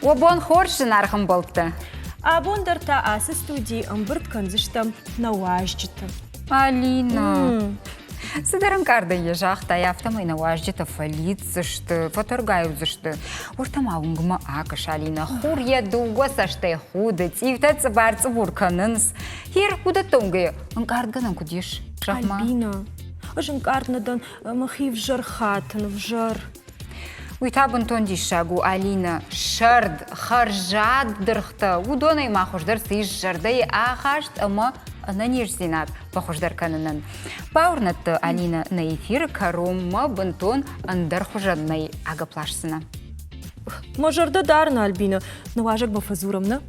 Уӕ бон хорз, зынаргъ ӕмбӕлттӕ! Абон дӕр та ацы студийы ӕмбырд кӕндзыстӕм нӕ уазджыты. Алина, цыдӕр ӕнкъардӕй йӕ загътай, афтӕмӕй нӕ уазджытӕ фӕлидздзысты, фӕтӕргай уыдзысты. Уӕртӕ ма уынгмӕ акӕс, Алина, хур йӕ дыууӕ цӕстӕй худы, цъиутӕ цъыбар-цъыбур кӕнынц. Хир, уыдӕттӕ уынгӕйӕ ӕнкъардгӕнӕн куыд ис? Зӕгъ-ма. Альбина, ӕз ӕнкъард нӕ дӕн, мӕхи взӕр хатын, взӕр. Уый та бынтон диссаг у, Алинӕ. Сӕрд, хӕрзад дыргътӕ, уыдонӕй ма хуыздӕр цы ис зӕрдӕйы ахаст ӕмӕ ӕнӕниздзинад фӕхуыздӕр кӕнынӕн. Бауырнӕдты, Алинӕ, нӕ эфиры кӕронмӕ бынтон ӕндӕр хуызӕн нӕй агӕпп ласдзынӕ. Мӕ зӕрдӕ дарын, Альбинӕ, нӕ уазӕгмӕ фӕдзурӕм, нӕ?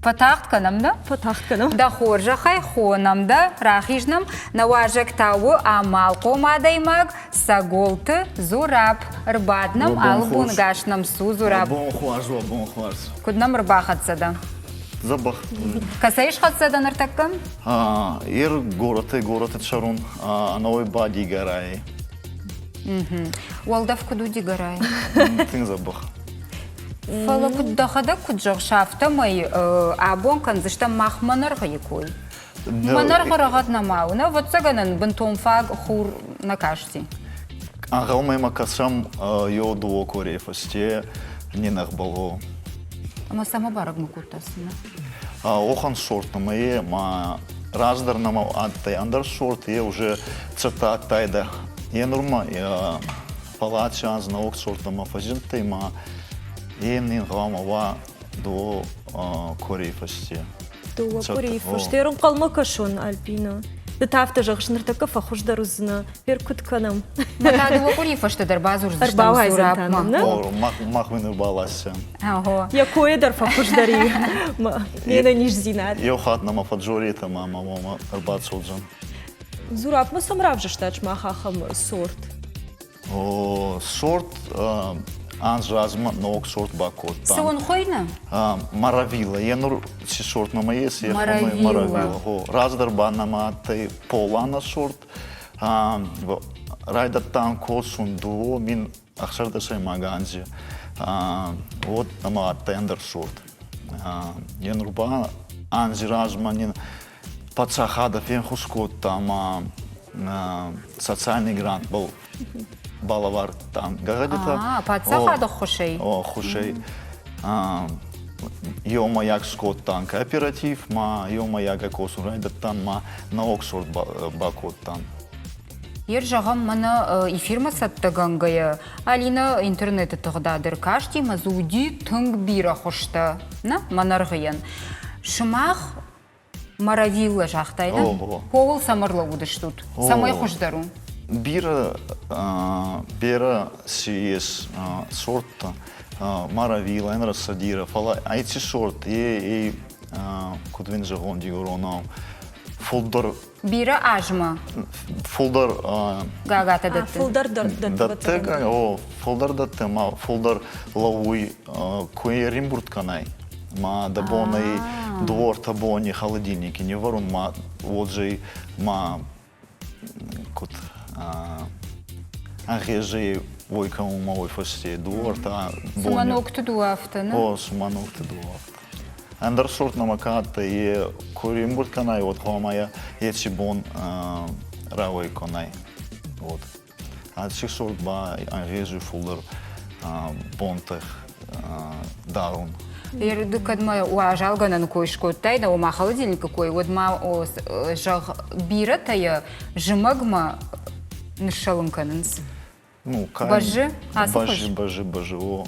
Фӕтагъд кӕнӕм дӕ? Фӕтагъд кӕнӕм. Дӕ хорзӕхӕй хонӕм дӕ, рахиз нӕм. Нӕ уазӕг та у амалхъом адӕймаг Цӕголты Зураб. Ӕрбад нӕм, алы бон гас нӕм цу, Зураб. Бон хуарз уа, бон хуарз. Куыд нӕм ӕрбахӕццӕ дӕ? Дзӕбӕх. Кӕцӕй схӕццӕ дӕ ныртӕккӕ? Ер горӕтӕй горӕты цӕрун, ӕнӕуи ба Дигорайӕй. Уӕлдӕф куыд у Дигорайы? Тынг дзӕбӕх. Фӕлӕ куыд дӕхӕдӕг куыд зӕгъыс, афтӕмӕй абон кӕндзыстӕм мах мӕнӕргъыйы кой. Мӕнӕргъы рӕгъӕд нӕма у, нӕ ӕвӕццӕгӕн бынтон фаг хур нӕ касти. Ӕнхъӕлмӕ ма кӕсӕм еу дууӕ корей фӕсте не нӕгъбӕл. Ӕма цӕмӕ бӕрӕг ма кодта цимӕ? Охан сорт нӕма е, ма раздӕр нӕма адтӕй ӕндӕр сорт, е уже цӕттӕ адтайдӕ. Е нурма Фал аци анз нӕуӕг сортӕмӕ фӕззиндтӕй ма е нин гъӕуама уа дууӕ къуӕрей фӕсте. Дыууӕ къуырийы фӕсте ӕрӕнхъӕлмӕ кӕсон, Альбина. Ды та афтӕ зӕгъыс, ныртӕккӕ фӕхуыздӕр уыдзынӕ. Гъер куыд кӕнӕм? Мӕ та дыууӕ къуырийы фӕстӕ дӕр бадзурдзыстӕм Зурабмӕ. Мах уын ӕрбаласдзӕн. Йӕ койӕ дӕр фӕхуыздӕр и ме нӕниздзинад. Еу хатт нӕмӕ фӕдзоретӕ ма мӕ ӕрбацӕудзӕн. Зурабмӕ цӕм равзӕрстат сымах ахӕм сорт? Сорт анз размӕ ног сорт бакодтам. Цы уын хуыйны? Маравила. Е нур ци сорт нӕмӕ ес, е Маравила. Раздӕр ба нӕмӕ адтӕй Полана сорт. Райдӕдтан косун дуо мин ӕхсӕрдӕсӕймаг анзи. Вот нӕмӕ адтӕй ӕндӕр сорт. Е нур ба анзи размӕ нин паддзахадӕ фенхус кодта ӕма социальный грантбӕл балӕвардтан гӕгъӕдитӕ. Паддзахады ӕххуысӕй? Ӕххуысӕй. Еумӕйаг скодтан кооператив, ма еумӕйагӕй косун райдӕдтан, ма наук сорт бакодтан. Ер зӕгъӕм, мӕнӕ эфирмӕ цӕттӕгӕнгӕйӕ Алинӕ интернеты тыгъдады ӕркасти ӕмӕ дзы уыди тынг бирӕ хуызтӕ, нӕ, мӕнӕргъыйӕн. Сымах Маравилла загътай, нӕ? Кӕуыл цӕм ӕрлӕууыдыстут? Цӕмӕй хуыздӕр у? Бирӕ, берӕ си ес сорттӕ. Маравилла, ӕнрӕсадира, фӕлӕ аци сорт е, куд уин зӕгъон дигоронау, фулдӕр Бирӕ азмӕ фулдӕр гагатӕ дӕтты. Фулдӕр дӕтты. О, фулдӕр дӕтты ма фулдӕр лӕууй ку ӕримбурд кӕнай. Ма дӕ бонӕй дворта бони холодильники не вӕрун, ма уодзӕй ма куд ӕгъезӕй уой кӕмӕ уой фӕсте дворта бони. Цума ногты ду афтӕ, нӕ? О, цума ногты ду афтӕ. Ӕндӕр сорт нӕмӕ ка адтӕй, е ку римбурд кӕнай, уӕд гъӕуама еци бон рауӕй кӕнай. Вот. Аци сорт ба ӕнгъезуй фулдӕр бонтӕ дарун. Ду кӕд ма уазалгӕнӕн кой скодтай, да ома холодильникы кой, уӕд ма зӕгъ, бирӕтӕ йӕ зымӕгмӕ ныссӕлын кӕнынц. Ну, Бӕззы? Ацы бӕззы, бӕззы, бӕззы, о.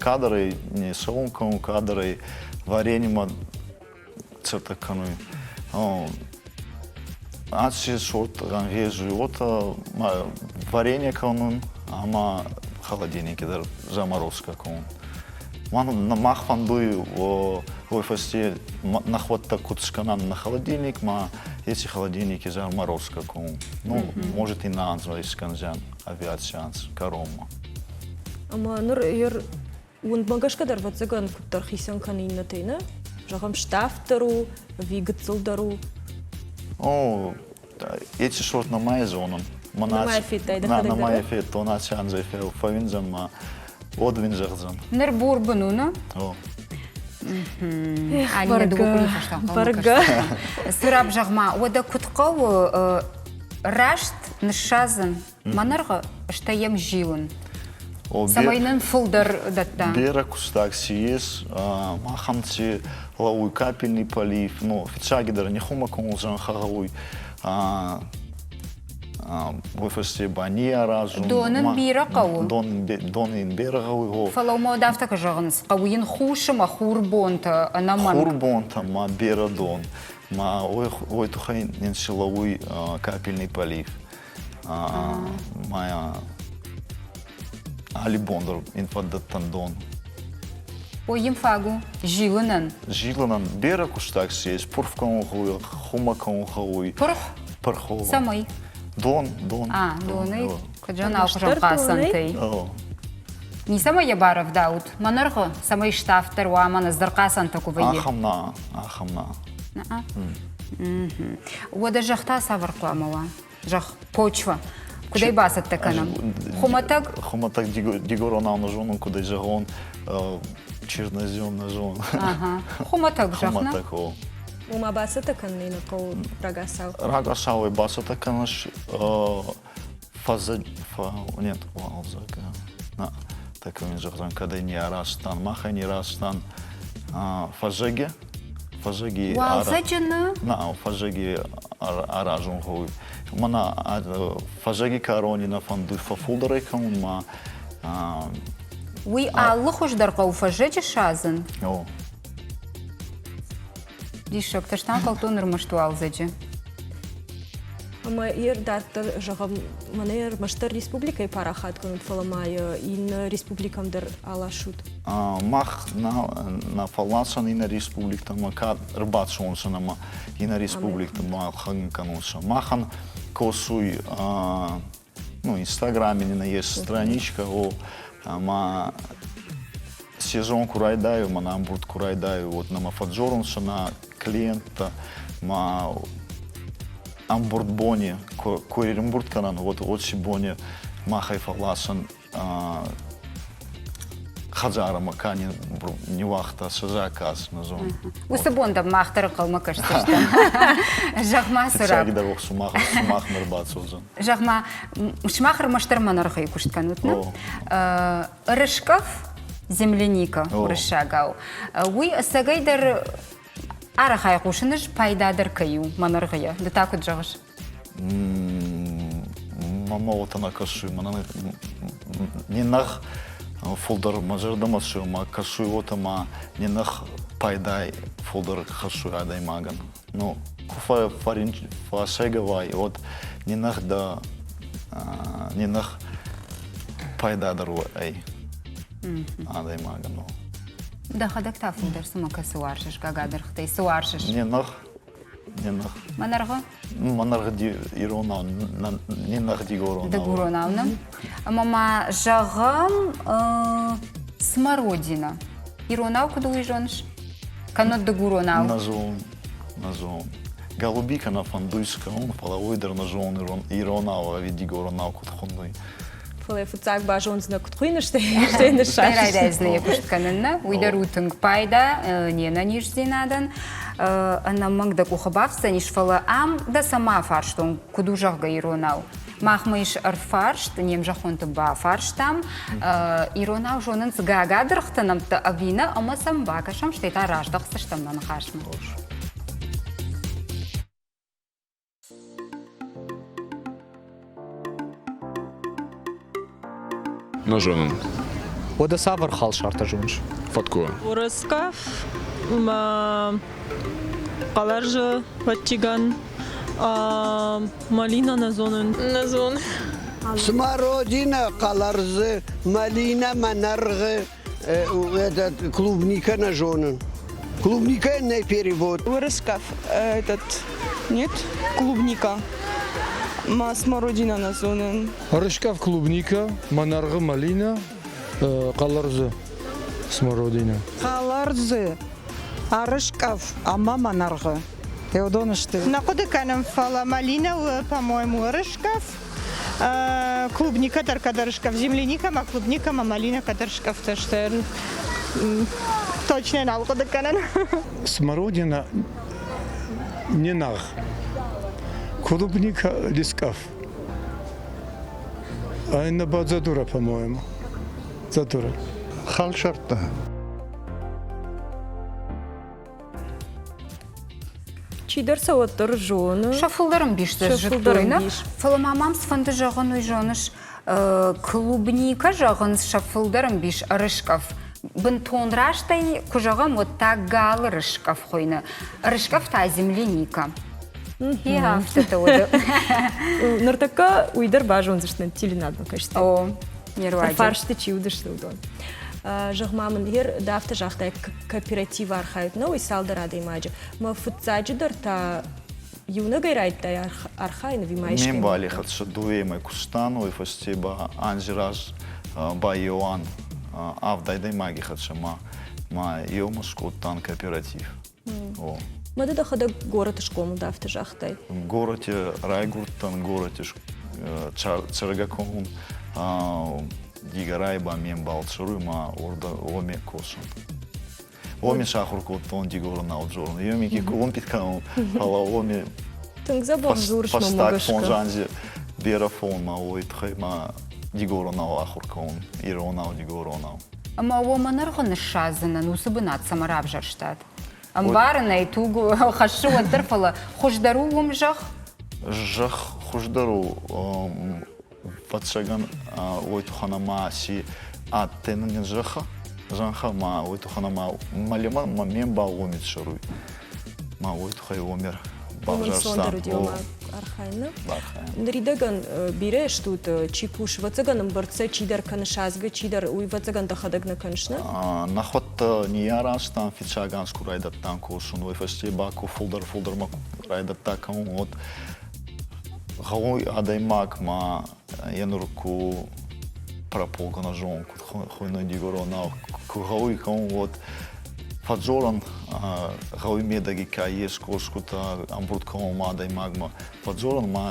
Кадрӕй не цӕун кӕнун, кадрӕй вареньемӕ цӕттӕ кӕнуй. Аци сорт ӕнгъезуй уотӕ варенье кӕнун ӕма холодильнике дӕр заморозка кӕнун. Мах фӕндуй уой фӕсте нӕхуӕдтӕ куд скӕнӕн на холодильник, ма еци холодильники заморозка кӕнун. Ну, может, и на анз искӕндзиан. авиацианц кӕронмӕ. Ӕмӕ ныр ер уындмӕ гӕсгӕ дӕр ӕвӕццӕгӕн куыддӕр хицӕн кӕны иннӕтӕй, нӕ? Зӕгъӕм, ставддӕр у, ӕви гыццылдӕр у? О, эти сорт нӕма зонын. Нӕма федтай дӕхӕдӕг Нӕма федтон, аци анзӕй фӕуиндзӕн ма. Уӕд уин зӕгъдзӕн. Ныр бурбын у, нӕ? О. Алина дыууӕ фӕстӕ Бӕргӕ. Сураб, зӕгъ-ма, уӕдӕ куыд хъӕуы раст ныссадзын мӕнӕргъы, стӕй йӕм зилын? Цӕмӕй нын фылдӕр дӕтта. Берӕ кустаг си ес, махӕн си лӕууй капельный полив, ну, фиццагидӕр нихумӕ зӕнхӕ гъӕуй, уой фӕсте ба не аразун. Дон ын бирӕ хъӕуы? Дон ин берӕ гъӕуй, гъо. Фӕлӕ уымӕ афтӕ куы зӕгъынц, хъӕуы йын хус ӕмӕ хурбонтӕ ӕнӕмӕнг. Хурбонтӕ ма берӕ дон. Ма уой туххӕй нин си лӕууй капельный полив. Ма алли бон дӕр ин фӕддӕттӕн дон. Ой, им фаг у зилынӕн. Зилынӕн берӕ кустаг си ес, пурф кӕун гъӕуй, хумӕ кӕун гъӕуй. Пырх? Пырх. Цӕмӕй? Дон, дон. А, донӕй? Куыд зӕгъын, алхуызон хъацӕнтӕй. Ницӕмӕй йӕ барӕвдаут? Мӕнӕргъы, цӕмӕй ставддӕр уа, мӕнӕ ӕздӕр хъацӕнтӕ куы вӕййы. Ахӕм нӕ, ахӕм нӕ. Уӕдӕ зӕгъ та цавӕр хъуамӕ уа? Зӕгъ, почва. Куыдӕй бацӕттӕ кӕнӕм? Хуымӕтӕг? Хуымӕтӕг дигоронау нӕ зонун, куыдӕй зӕгъон, чернозем нӕ зонун. Хуымӕтӕг зӕгъ, нӕ? Хуымӕтӕг, о. Уымӕ бацӕттӕ кӕнын нӕ хъӕуы рагацау. Рагацауӕй бацӕттӕ кӕныс фӕзӕг, нет, уалдзӕг, на, так він зӕгъдзӕн, кӕдӕй не арӕзтан, махӕй не рӕзтан фӕззӕги, фӕззӕги Уалдзӕджы нӕ? На, фӕззӕги аразун гъӕуй. Мӕнӕ фӕззӕги кӕрони нӕ фӕндуй фӕффулдӕрӕй кӕнун ма. Уый алы хуыздӕр хъӕуы фӕззӕджы садзын? О. Диссӕгтӕ станхъӕлдтон ӕрмӕст уалдзӕджы. Ӕмӕ йе дарддӕр, зӕгъӕм, мӕнӕ ӕрмӕстдӕр республикӕйы парахат кӕнут, фӕлӕ ма йӕ иннӕ республикӕм дӕр аласут. Мах нӕ фӕлласӕн иннӕ республиктӕмӕ кӕд ӕрбацӕуонцӕ ӕма иннӕ республиктӕмӕ ӕлхӕнун кӕнунцӕ. Махӕн косуй ну, Инстаграме нин есть страничка, о, ӕма сезон ку райдайуй, ма нӕ ӕмбурд ку райдайуй, вот нӕмӕ фӕдздзорунцӕ нӕ клиенттӕ, ма ӕмбурд бони ку ӕрӕмбурд кӕнӕн, вот уоци бони махӕй фӕлласӕн хӕдзарӕмӕ ка не уагъта сӕ заказ нӕ зон. Уыцы бон дӕм мах дӕр ӕнхъӕлмӕ кӕсдзыстӕм. Зӕгъ-ма, Сураб. Фиццагидӕр сумахмӕ ӕрбацӕудзӕн. Зӕгъ-ма, сымах ӕрмӕстдӕр мӕнӕргъыйы куыст кӕнут, нӕ? Рыскъӕф земляника уырыссагау. Уый ӕцӕгӕйдӕр арӕхӕй хъусын ӕз пайда дӕр кӕй у мӕнӕргъыйӕ. Ды та куыд зӕгъыс? Мама вот она кӕсуй, мӕнӕн не нӕх фулдӕр мӕ зӕрдӕмӕ цӕуй, ма кӕсуй уотӕ ма не нӕх пайдай фулдӕр хӕссуй адӕймагӕн. Ну, ку фӕсайгӕ уай, уӕд не нӕх дӕ не нӕх пайдадӕр ӕй адӕймагӕн. Дӕхӕдӕг та фулдӕр цымӕ кӕцы уарзыс гагадыргътӕй? Цы уарзыс? Не нӕх Не Мӕнӕргъы? Мӕнӕргъы иронау, не нӕгъ дигоронау. Дыгуронау, нӕ? Ӕмӕ ма зӕгъӕм, смородина. Иронау куыд уый зоныс? Кӕннод дыгуронау? Нӕ зон, нӕ зон. Голубика нӕ фӕндуй скӕнун, фӕлӕ уой дӕр нӕ зон иронау ӕви дигоронау куд хуннуй. Фӕлӕ фыццаг базондзынӕ, куыд хуыйны, стӕй стӕй Стӕй райдайдзынӕ йӕ куыст кӕнын, нӕ? Уый дӕр у тынг пайда не нӕниздзинадӕн. Ӕнӕмӕнг дӕ къухы бафтдзӕнис, фӕлӕ ам дӕ цӕмӕ фарстон, куыд у зӕгъгӕ иронау? Махмӕ ис ӕрфарст, не мзӕххонты бафарстам. Иронау зонынц гагадыргъты нӕмттӕ ӕви нӕ, ӕмӕ сӕм бакӕсӕм, стӕй та раздӕхдзыстӕм нӕ ныхасмӕ. Нӕ зонын. Уӕдӕ цавӕр халсартӕ зоныс? Фӕткъуы. Уырыскъӕф ӕмӕ хъӕлӕрзы фӕччигӕн. Малина нӕ зонын. Нӕ зонын. Цыма Родина хъӕлӕрзы, малина мӕнӕргъы, этот, клубника нӕ зонын. Клубника нӕй перевод. Вырыскъӕф этот, нет, клубника. Ма смородина нӕ зонын. Рыскъӕф клубника, мӕнӕргъы малина, хъӕлӕрдзы смородина. Хъӕлӕрдзы, ӕрыскъӕф ӕмӕ мӕнӕргъы. Уыдон сты. Нӕ хъуыды кӕнын, фӕлӕ малина у, по-моему, ӕрыскъӕф. Клубника дӕр кӕдӕр скъӕф, земляника ма клубника ма малина кӕдӕр скъӕфтӕ сты. Точно нал хъуыды кӕнын. Смородина не нагъ. Клубника лискъӕф. А иннӕ ба дзӕдурӕ, по-моему. Дзӕдурӕ. Халсӕрттӕ. Чидӕр сӕ уӕддӕр зоны. Сӕ фылдӕр ӕмбис дӕр зыдтой, нӕ? Фӕлӕ ма мӕм цыфӕнды зӕгъын, уый зоныс, клубника зӕгъынц сӕ фылдӕр ӕмбис ӕрыскъӕф. Бынтон растӕй куы зӕгъӕм, уӕд та галы рыскъӕф хуыйны. Ӕрыскъӕф та земляника. Йе афтӕтӕ уыд. Ныртӕккӕ уый дӕр базондзысты теленадмӕ кӕсты. О, не руаджы. Фарсты чи уыдысты, уыдон. Зӕгъ-ма мын, ер ды афтӕ загътай, кооператив архайд нӕ, уый цалдӕр адӕймаджы. Мӕ фыццаджыдӕр та иунӕгӕй райдыдтай архайын ӕви ма Ме мбали хӕццӕ дууемӕй кустан, уой фӕсте ба анзи раз ба Иоанн авд адӕймаги хӕццӕ ма ма еумӕ скодтан кооператив. О. Ма ды дӕхӕдӕг горӕты схъомыл дӕ, афтӕ загътай? Горӕти райгурдтӕн, горӕти цӕргӕ кӕнун. Дигорай ба ме мбал цӕруй ма уоми косун. Уоми сахур кодтон дигоронау дзорун. Еуми ки къулумпит кӕнун, фалӕ уоми Тынг дзӕбӕх дзурыс мӕмӕ фӕстаг гӕсгӕ. фондз анзи берӕ фон ма уой туххӕй ма дигоронау ахур кӕнун, иронау, дигоронау. Ӕмӕ уомӕн ӕргъы ныссадзынӕн уыцы бынат цӕмӕ равзӕрстат? Ӕмбарын ӕй, туг хӕссы уӕддӕр, фӕлӕ хуыздӕр у уым зӕхх? Зӕхх хуыздӕр у, Ӕвӕццӕгӕн, уой туххӕн ӕма си адтӕй нин зӕнхӕ, зӕнхӕ ма уой туххӕн ӕма мӕ лимӕн ма ме мбал уоми цӕруй. Ма уой туххӕй уоми бавзарстан. Архайын. Ныридӕгӕн бирӕ стут, чи кусы, ӕвӕццӕгӕн ӕмбӕрцӕй чидӕр кӕны садзгӕ, чидӕр, уый ӕвӕццӕгӕн дӕхӕдӕг нӕ кӕныс, нӕ? Нӕхуӕдтӕ ниййаразтан фиццаг анз ку райдӕдтан косун, уой фӕсте ба ку фулдӕр-фулдӕрмӕ райдӕдта кӕнун, уӕд Гъӕуй адӕймаг ма е нур ку прополка на зон, куд хуйнуй дигоронау, ку гъӕуй кӕун, уӕд фӕдздзорӕн гъӕуи медӕги ка ес косгутӕ ӕмбурд кӕун ма адӕймагмӕ, фӕдздзорӕн ма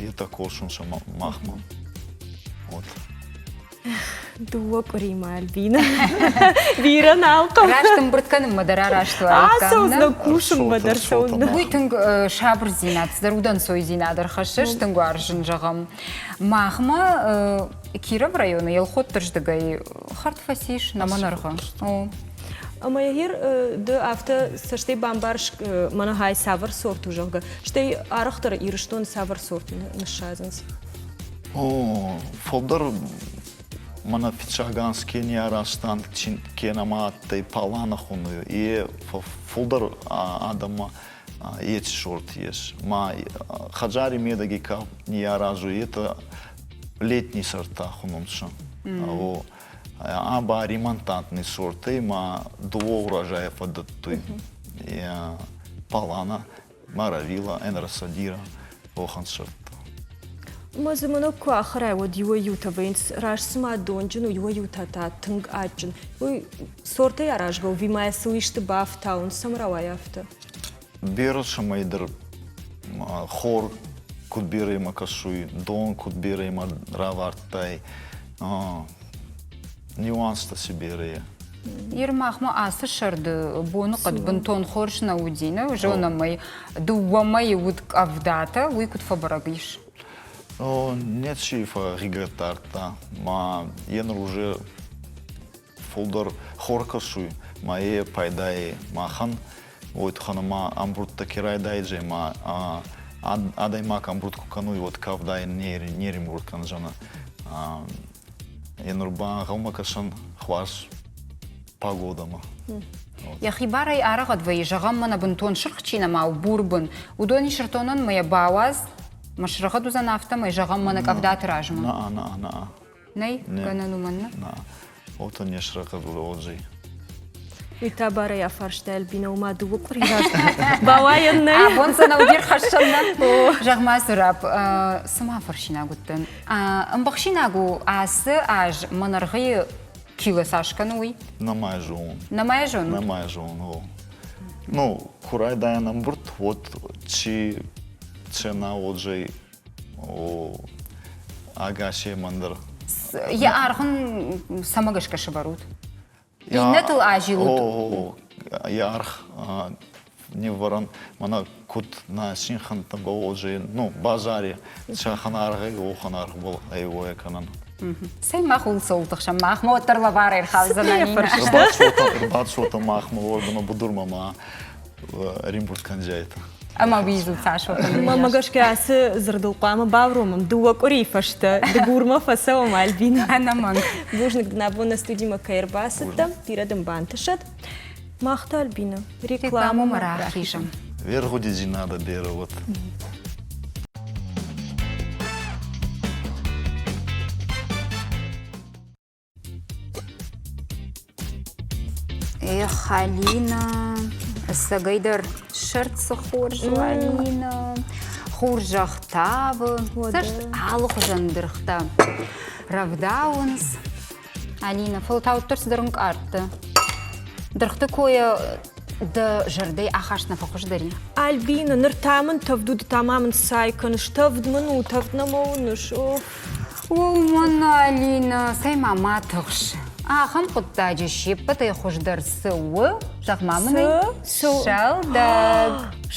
етӕ косунцӕ махмӕ. Вот. Дыууӕ къуыримӕ, Альбина. Бирӕ нал хъӕуы. Раст ӕмбырд кӕнынмӕ дӕр араст уаиккам. Ацӕудзынӕ кусынмӕ дӕр цӕуын. Уый тынг сабырдзинад, цыдӕр удӕнцойдзинад ӕрхӕссыс, тынг уарзын, зӕгъӕм. Махмӕ Кировы районы Елхотты рдыгӕй хӕрд фӕцис нӕ мӕнӕргъы. Ӕмӕ егер ды афтӕ цӕстӕй бамбарыс, мӕнӕ хай цавӕр сорт у, зӕгъгӕ, стӕй арӕхдӕр Ирыстоны цавӕр сорт ныссадзынц? О, фулдӕр мӕнӕ фиццаг анз ке не аразтан, ке нӕма адтӕй палана хунуй, е фулдӕр адӕммӕ еци сорт ес. Ма хӕдзари медӕги ка не аразуй, етӕ летний сорта хунунцӕ. О, а ба ремонтантный сортӕй ма дууӕ урожая фӕддӕттуй. Палана Маравила, Энросадира, уӕхӕн сырдтӕ. Ӕмӕ дзы мӕнӕ куы ахӕрай, уӕд иуӕй-иутӕ вӕййынц, раст цыма донджын у, иуӕй-иутӕ та тынг адджын. Уый сортӕй аразгӕ у, ӕви ма сыл исты бафтауын, цӕмӕ рауайа афтӕ? Берӕ цӕмӕйдӕр хор куд беремӕ кӕсуй, дон куд беремӕ равардтай, нюанстӕ си берӕ. Ир махмӕ ацы сӕрды боныхъӕд бынтон хорз нӕ уыди, нӕ зонӕм ӕй, дыууӕ мӕйы уыд къӕвдатӕ, уый куыд фӕбӕрӕг ис? Неци фӕгъигӕддардта, ма е нур уже фулдӕр хор кӕсуй, ма е пайда махӕн, уой туххӕн ма ӕмбурдтӕ ке райдайдзӕй, ма адӕймаг ӕмбурд ку кӕнуй, уӕд кӕвдай не римбурд кӕндзӕнӕ. Е нур ба ӕнгъӕлмӕ кӕсӕн хуарз погодӕмӕ. Йӕхи барӕй арӕгъӕд вӕййы, зӕгъӕм, мӕнӕ бынтон сырх чи нӕма у, бурбын. Уыдон исыртонӕн мӕ йӕ бауадз, мӕ сырхӕд уыдзӕн афтӕмӕй, зӕгъӕм, мӕнӕ къӕвдаты размӕ. На, на, на. Нӕй, гӕнӕн уымӕн нӕ? На. Уотӕ не срӕгъӕд уодзӕй. Уый та барӕй афарста Альбина, уымӕ дыууӕ къуыри бауайӕн нӕй. Абон сӕ нӕудир хӕссӕн нӕ. Зӕгъ-ма, Зураб, цыма фӕрсинаг уыдтӕн. Ӕмбӕхсинаг у ацы аз мӕнӕргъыйы кило цас кӕны уый? Нӕма зонун. Нӕма зонут? Нӕма зонун, о. Ну, ку райдайӕн ӕмбурд, уӕд чи цена уодзӕй. ӕгасемӕн дӕр. Йӕ аргъ ын цӕмӕ гӕсгӕ сӕвӕрут? Иннӕтыл азилут? О, йӕ аргъ не вӕрӕн, мӕнӕ куд нӕ синхӕнттӕ бауодзӕй, ну, базари цӕхӕн аргъӕй, уӕхӕн аргъбӕл ӕй уӕй кӕнӕн. Цӕй мах ул цӕуыл тыхсӕм, махмӕ уӕддӕр лӕвар ӕрхаудзӕн, Алинӕ. Ӕрбацотӕ махмӕ уордӕмӕ будурмӕ ма ӕримбурд кӕндзиайтӕ. Ӕмӕ уизу цас Мӕнмӕ гӕсгӕ ацы дзырдыл хъуамӕ бауромӕм дыууӕ къуырийы фӕстӕ Дыгурмӕ фӕцӕуӕм, Альбина. Ӕнӕмӕнг. Бузныг дын абон нӕ студимӕ кӕй ӕрбацыдтӕ. Бирӕ дын бантысӕд. Мах та, Альбина, рекламӕмӕ рахизӕм. Верхудидзийнадӕ берӕ уӕд. Эх, Алина, ӕцӕгӕйдӕр сӕрд цы хорз у, Алина. Хорзӕх тавы, цӕст алыхуызӕн дыргътӕ рӕвдауынц. Алина, фӕлтауддӕр цыдӕр ӕнкъардты. Дыргъты койӕ дӕ зӕрдӕйы ахаст нӕ фӕхуыздӕр и? Альбина, ныр та мын тӕвд уд, та ма мын цай кӕныс. Тӕвд мын у, тӕвд нӕма уыныс. Оф. Уымӕн, Алинӕ, цӕй-ма ма тыхс. Ахӕм хъуыддаджы се ппӕтӕй хуыздӕр цы у, зӕгъ-ма мын ӕй. Цы? Сӕлдӕг.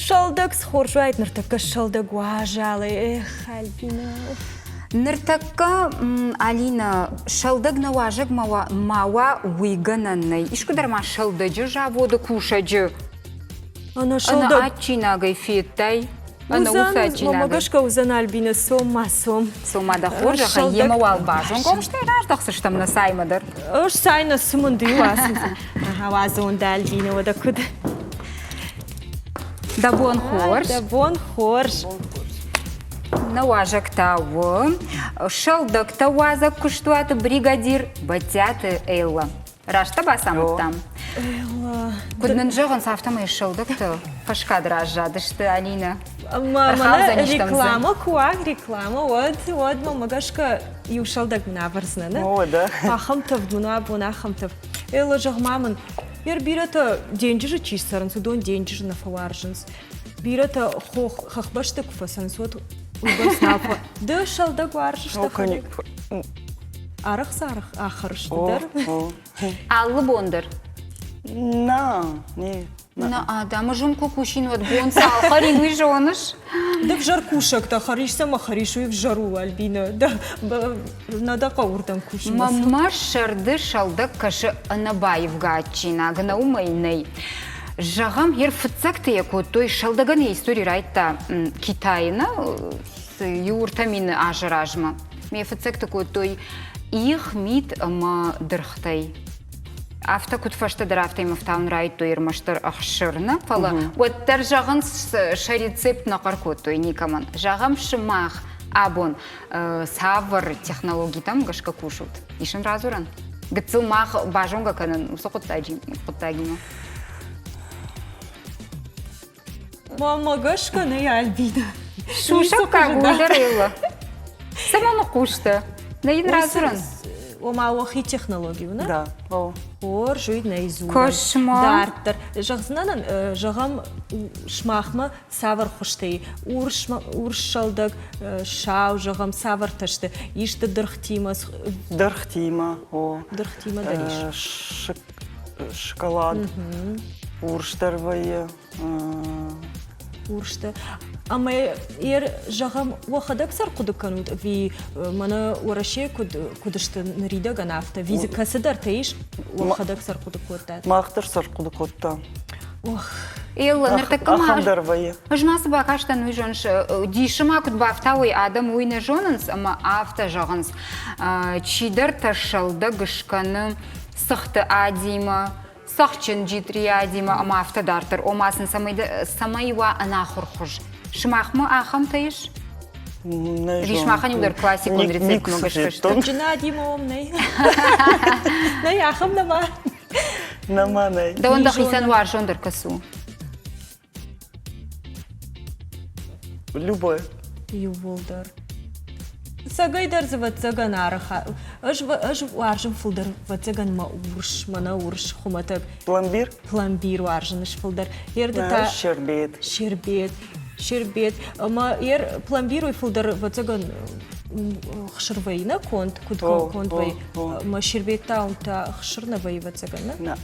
Сӕлдӕг цы хорз уаид ныртӕккӕ сӕлдӕг уазалӕй. Эх, Альбинӕ. Ныртӕккӕ, Алинӕ, сӕлдӕг нӕ уазӕгмӕ ма уа, уый гӕнӕн нӕй. Искуыдӕр ма сӕлдӕджы заводы кусӕджы Ӕнӕ сӕлдӕг. Ӕнӕ адджинагӕй федтай? Ӕнӕ уыцы адджинагӕй. Мӕ гӕсгӕ уыдзӕн Альбинӕ, цом ма цом. Цом ма дӕ хорзӕхӕй, йемӕ уал базонгом, стӕй раздӕхдзыстӕм нӕ цаймӕ дӕр. Ӕз цай нӕ цымын ды иу ацыд. Ага, уадзон дӕ Альбинӕ, уӕдӕ куыд? Дӕ бон хорз. Дӕ бон хорз. Нӕ уазӕг та у сӕлдӕгтӕ уадзӕг куыстуаты бригадир Бӕдтиаты Эллӕ. Раст дӕ бацамыдтам? Куыд нын зӕгъынц, афтӕмӕй сӕлдӕгтӕ фӕскад раззадысты, Алинӕ. Мӕнӕ реклама куы уа, реклама, уӕд, уӕд мӕмӕ гӕсгӕ иу сӕлдӕг мын авӕрдзынӕ, нӕ? Ахӕм тӕвд мын уа абон, ахӕм тӕвд. Элла, зӕгъ-ма мын, ер бирӕтӕ денджызы чи цӕрынц, уыдон денджызы нӕ фӕуарзынц. Бирӕтӕ хох, хӕхбӕсты куы фӕцӕрынц, уӕд уыйбӕрц нал фӕ... Ды сӕлдӕг уарзыс дӕхӕдӕг? Арӕх цы арӕх ахӕрыс ды дӕр? Алы бон дӕр? На, не. На, адӕмы зын куы кусин, уӕд бон цал хӕрин, уый зоныс? Ды взӕр кусӕгтӕ хӕрис ӕмӕ хӕрис, уый взӕр у, Альбина. Нӕ дӕ хъӕуы уырдӕм кусын. Мӕнмӕ сӕрды сӕлдӕг кӕсы ӕнӕбаивгӕ адджинаг, нӕ уымӕй нӕй. Зӕгъӕм, йе фыццӕгты йӕ кодтой, сӕлдӕгӕн йӕ истори райдта Китайы, нӕ, иу ӕртӕ мины азы размӕ. Ме фыццӕгты кодтой их, мит ӕмӕ дыргътӕй. Афтӕ куыд фӕстӕдӕр, афтӕ йӕм ӕфтауын райдыдтой ӕрмӕстдӕр ӕхсыр, нӕ фӕлӕ уӕддӕр зӕгъынц, сӕ рецепт нӕ хъӕр кодтой никӕмӕн. Зӕгъӕм, сымах абон цавӕр технологитӕм гӕсгӕ кусут? Ис ын радзурӕн? Гыццыл мах базонгӕ кӕнын уыцы хъуыддагимӕ. Мамӕ гӕсгӕ нӕй Альбина. Сусӕггаг у дӕр Элла. Цӕмӕн ныхъхъустӕ? Нӕ йын радзурӕн? Ома уӕхи технологи у, нӕ? Да. О. Хорз, уый нӕй дзурӕн. Космо. Дарддӕр. Зӕгъдзынӕн, зӕгъӕм, сымахмӕ цавӕр хуызтӕй? Урс, урс сӕлдӕг, сау, зӕгъӕм, цавӕртӕ сты? Исты дыргътимӕ? Дыргътимӕ, о. Дыргътимӕ дӕр ис. Шоколад. Урс дӕр вӕййы. Урсты. Ӕмӕ ер, зӕгъӕм, уӕхӕдӕг цы ӕрхъуыды кӕнут, ӕви мӕнӕ Уӕрӕсейы куыд, куыд сты ныридӕгӕн афтӕ, ӕви дзы кӕцыдӕртӕ ис, уӕхӕдӕг цы ӕрхъуыды кодтат? Мах дӕр цы ӕрхъуыды кодтам. Ох. Элла, ныртӕккӕ ма Ахӕм дӕр вӕййы. Ӕз ма цы бакастӕн, уый зоныс, дисы ма куыд бафтауой адӕм, уый нӕ зонынц ӕмӕ афтӕ зӕгъынц. Чидӕртӕ сӕлдӕг скӕны цыхты адимӕ, цӕхджын джитъриадимӕ ӕмӕ афтӕ дарддӕр. Ома сын цӕмӕй, цӕмӕй уа ӕнахуыр хуыз. Сымахмӕ ахӕмтӕ ис? Ӕви сымахӕн иу дӕр классикон рецептмӕ гӕсгӕ сты? Джинадимӕ уӕм нӕй. Нӕй, ахӕм нӕма. Нӕма нӕй. Дӕуӕн дӕхицӕн уарзондӕр кӕцы у? Любой. Иууылдӕр. Цӕгӕйдӕр дзы ӕвӕццӕгӕн арӕх ӕз ӕз уарзын фылдӕр ӕвӕццӕгӕн мӕ урс, мӕнӕ урс хуымӕтӕг. Пломбир? Пломбир уарзын ӕз фылдӕр. Ерды та Щербет. Щербет. Щербет. Ӕмӕ ер пломбир уый фылдӕр ӕвӕццӕгӕн. Хсыр вӕййы нӕ конд, куыд конд вӕййы. Мӕ щербет та уым та хсыр нӕ вӕййы, ӕвӕццӕгӕн, нӕ? Нӕ.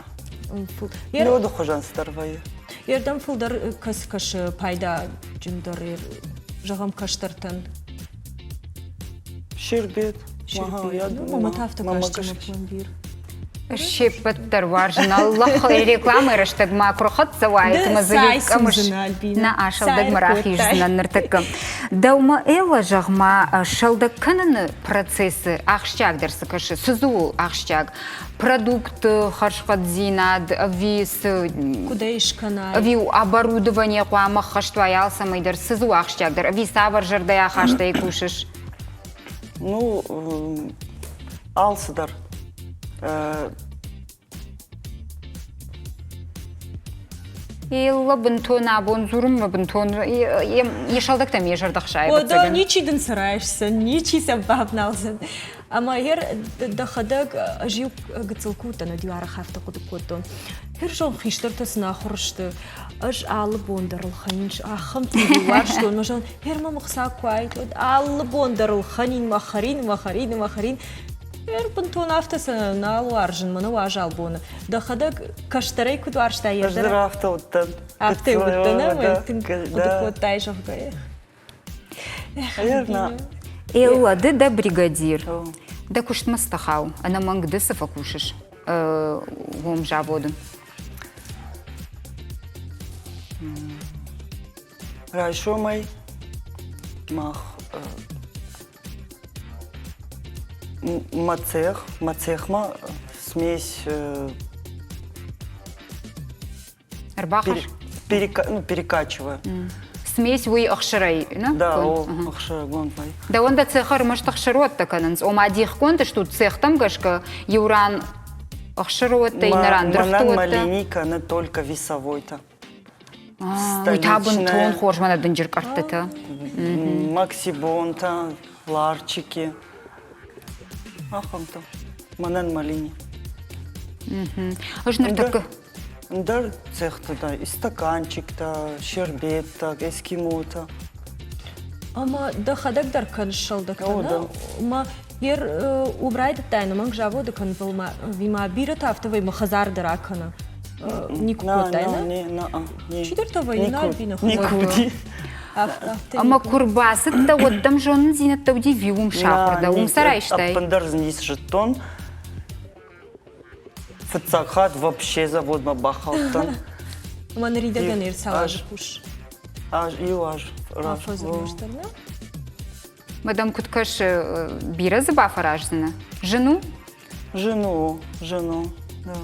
Ноды хуызӕн цыдӕр вӕййы. Ердӕм фылдӕр кӕс кӕсы пайдаджындӕр, зӕгъӕм, кӕстӕртӕн. Щербет. Щербет. Ну, мама та афтӕ касти мӕ пломбир. Се ппӕт дӕр уарзын Аллах рекламӕйы рӕстӕг ма куы рхӕццӕ уаид ӕмӕ дзы иу къӕмыс нӕ асӕлдӕгмӕ рахиздзынӕн ныртӕккӕ. Дӕумӕ, Элла, зӕгъ-ма, сӕлдӕг кӕныны процессы ахсджиагдӕр цы кӕсы? Цы дзы у ахсджиаг? Продукты хӕрзхъӕддзинад ӕви цы? Куыд ӕй скӕнай? Ӕви оборудование хъуамӕ ххӕст уай алцӕмӕй дӕр? Цы дзы у ахсджиагдӕр? Ӕви цавӕр зӕрдӕйы ахастӕй кусыс? Ну, алцыдӕр. Елла бынтон абон дзурынмӕ бынтон йе сӕлдӕгтӕм йӕ зӕрдӕ хсайы. Уӕдӕ ничи дын цы райсдзӕн, ничи сӕ бавналдзӕн. Ӕмӕ ер дӕхӕдӕг ӕз-иу гыццыл куы уыдтӕн, уӕд-иу арӕх афтӕ хъуыды кодтон. Хӕрзон хистӕртӕ сын ахуыр сты. Ӕз алы бон дӕр ӕлхӕнин ахӕм тынг уарзтон. Мӕ зӕгъын, ер мӕм ӕхца куы уаид, уӕд алы бон дӕр ӕлхӕнин, мӕ хӕрин, мӕ хӕрин, мӕ хӕрин. Ер бынтон афтӕ сӕ нал уарзын, мӕнӕ уазал боны. Дӕхӕдӕг кӕстӕрӕй куыд уарзтай? Ӕз дӕр афтӕ уыдтӕн. Афтӕ уыдтӕн ӕмӕ тынг хъуыды кодтай, зӕгъгӕ. Элла, ды дӕ бригадир. Дӕ куыстмӕ стӕхау, ӕнӕмӕнг ды цы фӕкусыс уым заводы? Райсомӕй мах мӕ цех, мӕ цехмӕ смесь Ӕрбахӕсс. Ну, перекачиваю. Смесь уый ӕхсырӕй, нӕ? Да, о, ӕхсыргонд вӕй. Дӕуӕн дӕ цехы ӕрмӕст ӕхсыруӕттӕ кӕнынц? Ома дихгонд стут цехтӕм гӕсгӕ иу ран ӕхсыруӕттӕ, иннӕ ран дыргътыуӕттӕ? Мӕнӕн мӕ линейка не только весовой-то. Уый та бынтон хорз мӕнӕ дынджыр къӕрттытӕ. Максибонтӕ, ларчики. Ахӕмтӕ. Мӕнӕн мӕ лини. Ӕз ныртӕккӕ Ӕндӕр цехты дӕр и стаканчиктӕ, щербеттӕ, эскимотӕ. Ӕмӕ дӕхӕдӕг дӕр кӕныс сӕлдӕгтӕ, нӕ? Ӕмӕ ер уым райдыдтай ӕнӕмӕнг заводы кӕнын, ма бирӕтӕ афтӕ вӕййы, мӕ хӕдзар дӕр акӕны. Никуы кодтай, нӕ? Чидӕртӕ вӕййы, нӕ, Альбина? Никуы уыди. Ӕмӕ куы рбацыдтӕ, уӕд дӕм зонындзинӕдтӕ уыди, ви уым сахуыр дӕ, уым сӕ райстай? Ӕппындӕр дзы ницы зыдтон. Фыццаг хатт вообще заводмӕ бахаудтӕн. Ӕмӕ ныридӕгӕн ӕрцал азы кус? Аз, иу аз. Афӕдзы нӕ? Мадам, куыд кӕсы, бирӕ дзы бафӕраздзынӕ? Зын у? Зын у, зын у, да.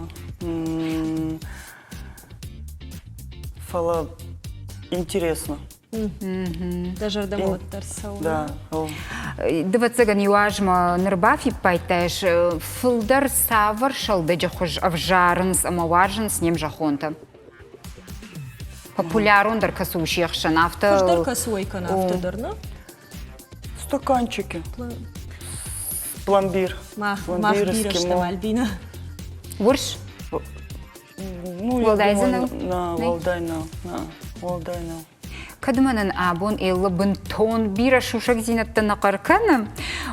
Фӕлӕ интересно. Дӕ зӕрдӕмӕ уӕддӕр цӕуы. Да. Дывӕццӕгӕн иу азмӕ ныр бафиппайдтай, фылдӕр цавӕр сӕлдӕджы хуыз ӕвзарынц ӕмӕ уарзынц не мзӕххонтӕ? Популярондӕр кӕцы у се хсӕн, афтӕ... Хуыздӕр кӕцы уӕй кӕны, афтӕ дӕр, нӕ? Стаканчики. Пломбир. Мах, мах бирӕ стӕм, Альбина. Урс? Ну, уӕлдай дзы нӕу? Нӕ, уӕлдай нӕу. Нӕ, уӕлдай нӕу. Кӕд мӕнӕн абон Элла бынтон бирӕ сусӕгдзинӕдтӕ нӕ хъӕр кӕны,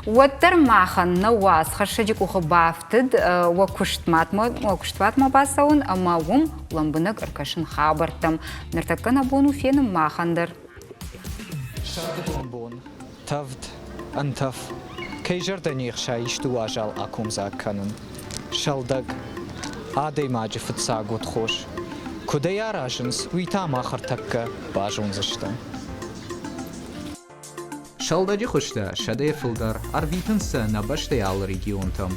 уӕддӕр махӕн нӕ уацхӕссӕджы къухы бафтыд уӕ куыстматмӕ, уӕ куыстуатмӕ бацӕуын ӕмӕ уым лӕмбынӕг ӕркӕсын хабӕрттӕм. Ныртӕккӕ нӕ бон у фенын махӕн дӕр. Сӕрдыгон бон, тӕвд, ӕнтӕф, кӕй зӕрдӕ не хсайы исты уазал акомдзаг кӕнын. Сӕлдӕг, адӕймаджы фыццаг удхос. Куыд ӕй аразынц, уый та мах ӕртӕккӕ базондзыстӕм. Сӕлдӕджы хуызтӕ сӕдӕйӕ фылдӕр ӕрвитынц сӕ нӕ бӕстӕйы алы регионтӕм.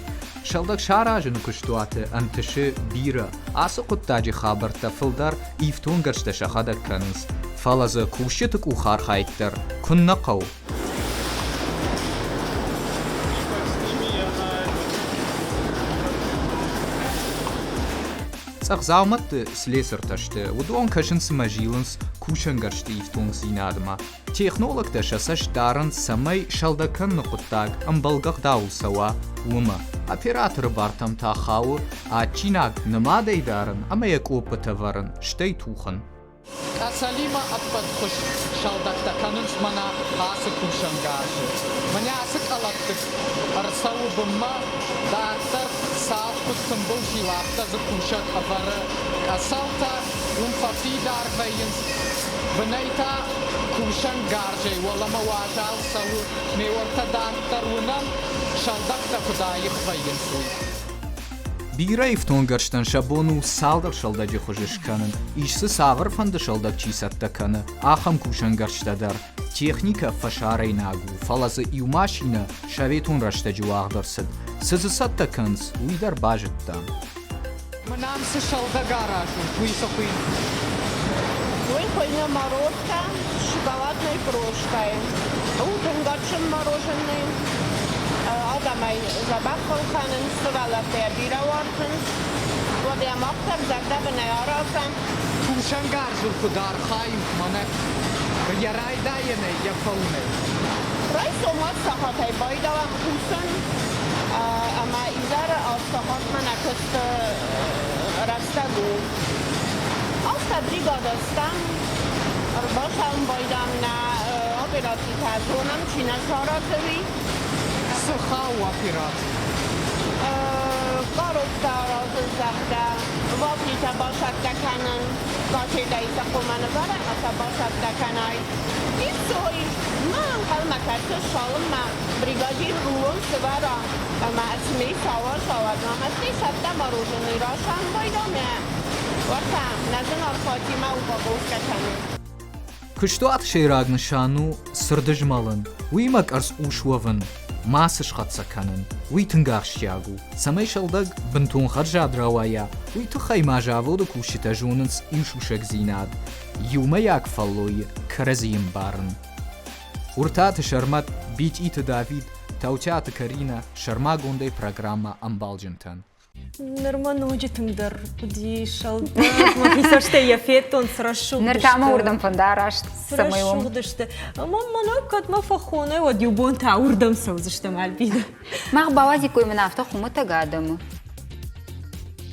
Сӕлдӕг саразыны куыстуаты ӕнтысы бирӕ. Ацы хъуыддаджы хабӕрттӕ фылдӕр ифтонггӕрзтӕ сӕхӕдӕг кӕнынц, фӕлӕ дзы кусджыты къухархайд дӕр куыннӕ хъӕуы. Цъӕх дзаумӕтты слесыртӕ сты, уыдон кӕсынц ӕмӕ зилынц кусӕнгӕрзты ифтонгдзинадмӕ. Технологтӕ сӕ цӕст дарынц, цӕмӕй сӕлдӕг кӕныны хъуыддаг ӕмбӕлгӕ ӕгъдауыл цӕуа, уымӕ. Операторы бартӕм та хауы адджинаг нымадӕй дарын ӕмӕ йӕ къоппытӕ вӕрын, стӕй тухын. Къӕцӕлимӕ ӕппӕт хуыз сӕлдӕгтӕ кӕнынц мӕнӕ ацы кусӕнгарзы. Мӕнӕ ацы къӕлӕтты ӕрцӕуы бынмӕ, дарддӕр цалх куыд тымбыл зила, афтӕ дзы кусӕг ӕвӕры къӕцӕлтӕ, уым фӕфидар вӕййынц. Бынӕй та кусӕнгарзӕй уӕлӕмӕ уазал цӕуы, ме уӕртӕ дарддӕр уынӕм, сӕлдӕгтӕ куыд аих вӕййынц, уый. Бирӕ ифтонггӕрзтӕн сӕ бон у цалдӕр сӕлдӕджы хуызы скӕнын, ис дзы цавӕрфӕнды сӕлдӕг чи цӕттӕ кӕны, ахӕм кусӕнгӕрзтӕ дӕр. Техникӕ фӕсарӕйнаг у, фӕлӕ дзы иу машинӕ советон рӕстӕджы уагъд ӕрцыд. Цы дзы цӕттӕ кӕнынц, уый дӕр базыдтам. Мӕн ам цы сӕлдӕг аразут, уый цы хуыйны? Уый хуыйны морозка с шоколадной крошкой. У тынг мороженое. Адӕмӕй дзӕбӕх фӕлхӕнынц, сывӕллӕттӕ йӕ бирӕ уарзынц. Уӕд йӕ мах дӕр зӕрдӕбынӕй аразӕм. Кусӕнгарзыл куыд архайут, мӕнӕ йӕ райдайӕнӕй йӕ фӕуынӕй? Райсом сахатӕй байдалӕм кусын ӕмӕ изӕры сахатмӕ нӕ куысты рӕстӕг у. Афтӕ бригадӕ стӕм, ӕрбацӕуын байдам нӕ операцитӕ зонӕм, чи нӕ саразы, уый. Цы хауы операци? Коробкӕ аразын, зӕгъгӕ, вафлитӕ бацӕттӕ кӕнын, газетӕй сӕ хъуамӕ нывӕрӕм ӕмӕ сӕ бацӕттӕ кӕнай. И все, ма ӕнхъӕлмӕ кӕсыс, цалынмӕ бригадир рулон сывӕра ӕмӕ цымӕй сауа уӕдмӕ стӕй сӕттӕ мороженый расӕн байдамӕ. Уӕртӕ, нӕ зынаргъ Фатимӕ упаковкӕ кӕны. Куыстуаты сӕйраг нысан у цырд змӕлын, уыимӕ къӕрцхъус уӕвын, мацы схӕццӕ кӕнын. Уый тынг ахсджиаг у, цӕмӕй сӕлдӕг бынтон хӕрзад рауайа, уый тыххӕй ма заводы кусджытӕ зонынц иу сусӕгдзинад – иумӕйаг фӕллойы кӕрӕдзийы ӕмбарын. Уыртаты Сӕрмӕт, Битъиты Давид, Таутиаты Каринӕ сӕрмагондӕй программӕ ӕмбалджынтӕн. Нырма ноджы тынгдӕр уыди сӕлдӕг. Мӕхи цӕстӕй йӕ федтон, цы рӕсугъд Ныр та мӕ уырдӕм фӕндараст, Цы рӕсугъд сты. Ӕмӕ мӕнӕ кӕд мӕ фӕхонай, уӕд иу бон та уырдӕм цӕудзыстӕм, Альбина. Мах бауадзиккой мын афтӕ хуымӕтӕг адӕмы.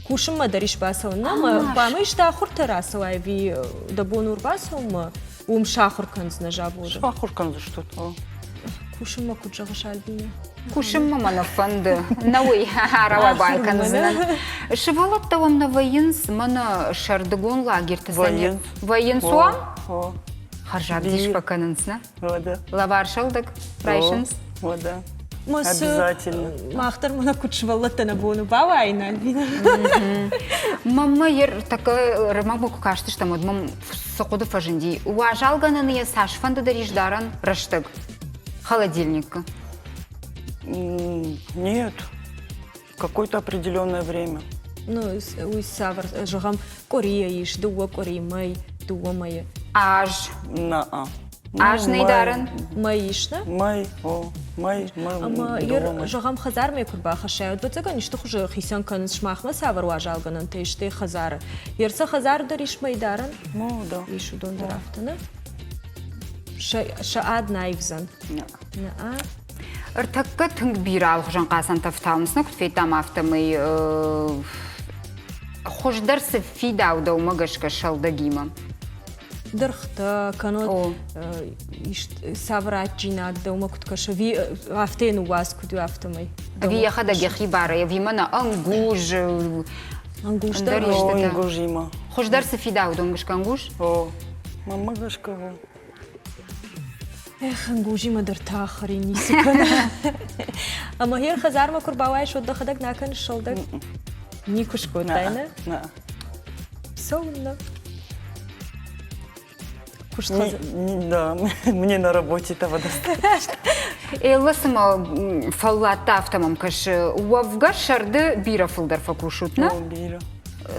Кусынмӕ дӕр ис бацӕуын. Нӕ, хъуамӕ исты ахуыртӕ рацӕуай ӕви дӕ бон у ӕрбацӕуынмӕ? Уым сахуыр кӕндзынӕ заводы? Сахуыр кӕндзыстут, о. Кусынмӕ куыд зӕгъыс, Альбина? Кусынмӕ мӕ нӕ фӕнды. Нӕ уый рауай кӕндзынӕн. Сывӕллӕттӕ уӕм нӕ вӕййынц, мӕнӕ сӕрдыгон лагерьты Вӕййынц. Вӕййынц уӕм? Хӕрзаг дис фӕкӕнынц, нӕ? Лӕвар сӕлдӕг райсынц? Уӕдӕ. Обязательно. Мах дӕр мӕнӕ куыд сывӕллӕттӕ нӕ бон у бауайын, Альбина. Маммӕ ер такая рымӕгмӕ куы кастыстӕм, уӕд мӕм цы хъуыды фӕзынди? Уазалгӕнӕны йӕ цасфӕнды дӕр ис дарӕн рӕстӕг холодильникы? Нет, какое-то определенное время. Ну, уый цавӕр, зӕгъӕм, къуырийӕ ис, дыууӕ къуыри, мӕй, дыууӕ мӕйы. Аз. На-а. Аз нӕй дарӕн? Мӕй ис, нӕ? Мӕй, о, мӕй, мӕй. Ӕмӕ зӕгъӕм, хӕдзармӕ куы рбахӕссай, ӕвӕццӕгӕн исты хуызы хицӕн кӕнынц сымахмӕ цавӕр уазалгӕнӕнтӕ ис, стӕй хӕдзары. Йе рцӕ хӕдзары дӕр ис мӕйдарӕн? Ну, да. Ис уыдон дӕр афтӕ, нӕ? Сӕ ад нӕ аивдзӕн? Нӕ. Нӕ. Ӕртӕккӕ тынг бирӕ алыхуызон хъацӕнтӕ ӕфтауынц, нӕ куыд федтам, афтӕмӕй хуыздӕр цы фидау дӕумӕ гӕсгӕ сӕлдӕгимӕ? Дыргътӕ, кӕнӕ цавӕр адджинаг дӕумӕ куыд кӕсы, ӕви афтӕ ныууадз куыд у, афтӕмӕй? Ӕви йӕхӕдӕг йӕхи барӕй, ӕви мӕнӕ ӕнгуз, ӕнгуз дӕр ӕнгузимӕ. Хуыздӕр цы фидауы дӕумӕ гӕсгӕ ӕнгуз? О, мӕнмӕ гӕсгӕ у. Эх, ӕнгузимӕ дӕр та хӕрин ницы кӕны. Ӕмӕ гъер хӕдзармӕ куы рбауайыс, уӕд дӕхӕдӕг нӕ кӕныс сӕлдӕг? Никуы скодтай, нӕ? Нӕ. Цӕуылнӕ? Куыст Да, мне на работе этого достаточно. Элла цыма фӕлладта, афтӕ мӕм кӕсы. Уӕвгӕ сӕрды бирӕ фылдӕр фӕкусут, нӕ? Бирӕ.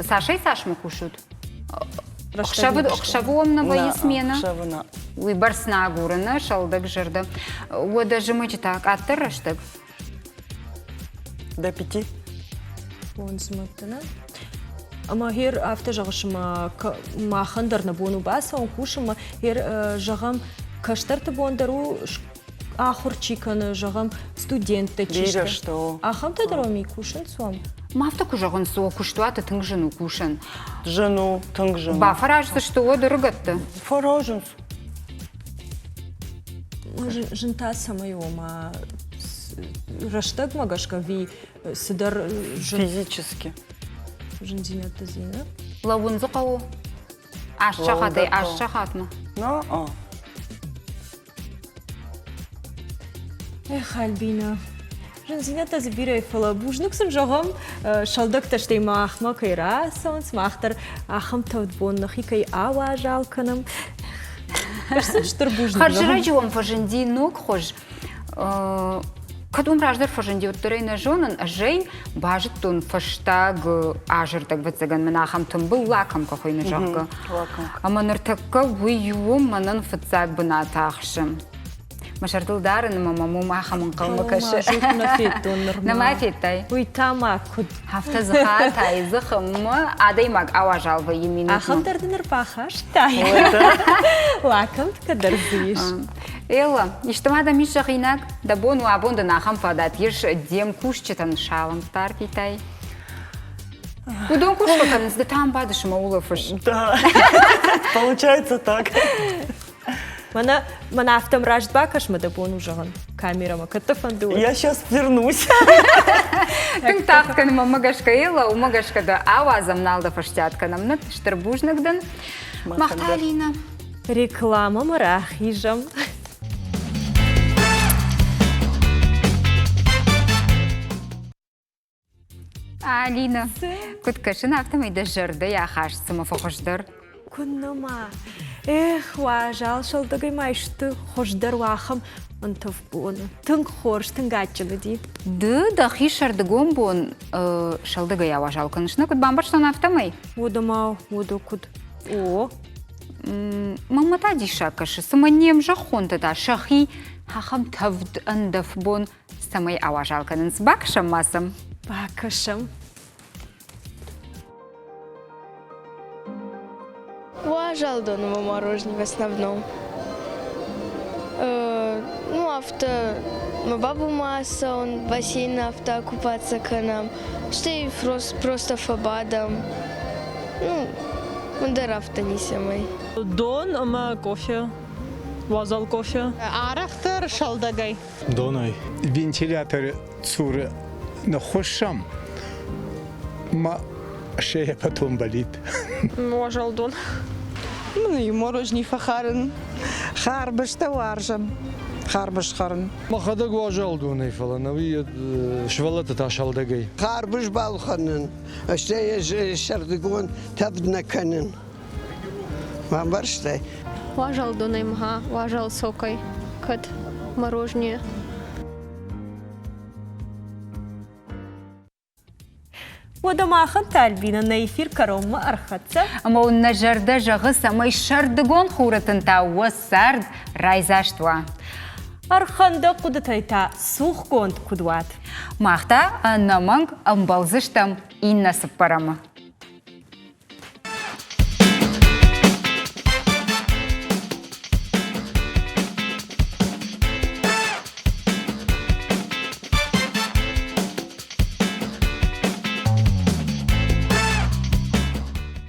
Цасӕй цасмӕ кусут? Ӕхсӕвы ӕхсӕвы уӕм нӕ вӕййы смена? Ӕхсӕвы нӕ. Уый бӕрц нӕ агуры, нӕ сӕлдӕг зӕрдӕ. Уӕдӕ зымӕджы та къаддӕр рӕстӕг? До пяти. Фондз мӕтты, нӕ? Ӕмӕ гъер афтӕ зӕгъыс, ӕмӕ махӕн дӕр нӕ бон у бацӕуын кусынмӕ. Гъер, зӕгъӕм, кӕстӕрты бон дӕр у ахуыр чи кӕны, зӕгъӕм, студенттӕ чи сты. Бирӕ сты, о. Ахӕмтӕ дӕр уӕм и кусынц уӕм? Ма афтӕ куы зӕгъынц, о, куыстуаты тынг зын у кусын. Зын у, тынг зын у. Бафӕраздзысты уӕд ӕрыгӕтты? Фӕразынц. Зын та цӕмӕй у, ма рӕстӕгмӕ гӕсгӕ ӕви цыдӕр зын... Физически. Зындзинӕдтӕ дзы Лӕууын дзы хъӕуы? Аст сахатӕй аст сахатмӕ. На-а. Эх, Альбина, зындзинӕдтӕ дзы бирӕ, фӕлӕ бузныг сын зӕгъӕм, сӕлдӕгтӕ стӕй махмӕ кӕй рацӕуынц, мах дӕр ахӕм тӕвд бон нӕхи кӕй ауазал кӕнӕм. Ӕз сын стыр бузныг. Хӕрзӕрӕджы уӕм фӕзынди ног хуыз. Кӕд уым раздӕр фӕзынди, уӕддӕр ӕй нӕ зонын. Ӕз ӕй базыдтон фӕстаг азы ӕрдӕгвӕццӕгӕн мын ахӕм тымбыл лакомка хуыйны, зӕгъгӕ. Ӕмӕ ныртӕккӕ уый у мӕнӕн фыццаг бынат ахсы. Мӕ зӕрдыл дарын ӕмӕ мӕм уым ахӕм ӕнхъӕлмӕ кӕсы. Нӕ федтон нырма. Нӕма федтай? Уый та ма куыд? Афтӕ дзыхатай, дзыхы мӕ адӕймаг ауазал вӕййы минутмӕ. Ахӕм дӕр дын ӕрбахастай. Лакӕмткӕ дӕр дзы ис. Элла, исты ма дӕм ис зӕгъинаг? Дӕ бон у абон дын ахӕм фадат ис де мкусджытӕн салӕмттӕ арвитай? Уыдон кусгӕ кӕнынц, ды та ам бадыс ӕмӕ улӕфыс. Да, получается так. Мӕнӕ, мӕнӕ афтӕ раст бакӕс мӕ дӕ бон у зӕгъын камерӕмӕ, кӕд дӕ фӕнды, уӕд. Я сейчас вернусь. Тынг тагъд кӕны мӕнмӕ гӕсгӕ, Элла, уымӕ гӕсгӕ дӕ ауадзӕм, нал дӕ фӕстиат кӕнӕм. Ныр стыр бузныг дын. Мах та, Алина. Рекламӕмӕ рахизӕм. Алина, куыд кӕсын, афтӕмӕй дӕ зӕрдӕйы ахаст цыма фӕхуыздӕр. Куыннӕ ма. Эх, уазал сӕлдӕгӕй ма исты хуыздӕр у ахӕм ӕнтӕф боны. Тынг хорз, тынг адджын уыди. Ды дӕхи сӕрдыгон бон сӕлдӕгӕй ауазал кӕныс, нӕ куыд бамбӕрстон, афтӕмӕй? Уӕдӕ ма, уӕдӕ куыд? О. Мӕнмӕ та диссаг кӕсы, цыма не мзӕххонтӕ та сӕхи ахӕм тӕвд ӕндӕф бон цӕмӕй ауазал кӕнынц. Бакӕсӕм ма сӕм. Бакӕсӕм. Уазал доны мороженое в основном. Ну, афтӕ мӕ бабумӕ ацӕуын, бассейны афтӕ купаться кӕнӕм, стӕй просто фӕбадӕм. Ну, ӕндӕр афтӕ ницӕмӕй. Дон ӕмӕ кофе. Уазал кофе. Арӕхдӕр сӕлдӕгӕй. Донӕй. Вентиляторы цуры ныххуыссӕм, ма шея потом болит. Уазал дон. Ну и мороженое фӕхӕрын. Харбызтӕ уарзӕм. Харбыз хӕрын. Мӕхӕдӕг уазал донӕй, фӕлӕ нӕуи сывӕллӕттӕ та сӕлдӕгӕй. Харбыз балхӕнын, стӕй ӕз сӕрдыгон тӕвд нӕ кӕнын. Бамбӕрстай? Уазал донӕй мха, уазал сокӕй, кӕд мороженое. Уӕдӕ махӕн та, Альбина, нӕ эфир кӕронмӕ ӕрхӕццӕ. Ӕмӕ уын нӕ зӕрдӕ зӕгъы, цӕмӕй сӕрдыгон хуры тынтӕ уӕ цард райдзаст уа. Ӕрхӕндӕг хъуыдытӕй та цухгонд куыд уат. Мах та ӕнӕмӕнг ӕмбӕлдзыстӕм иннӕ цыппӕрӕмы.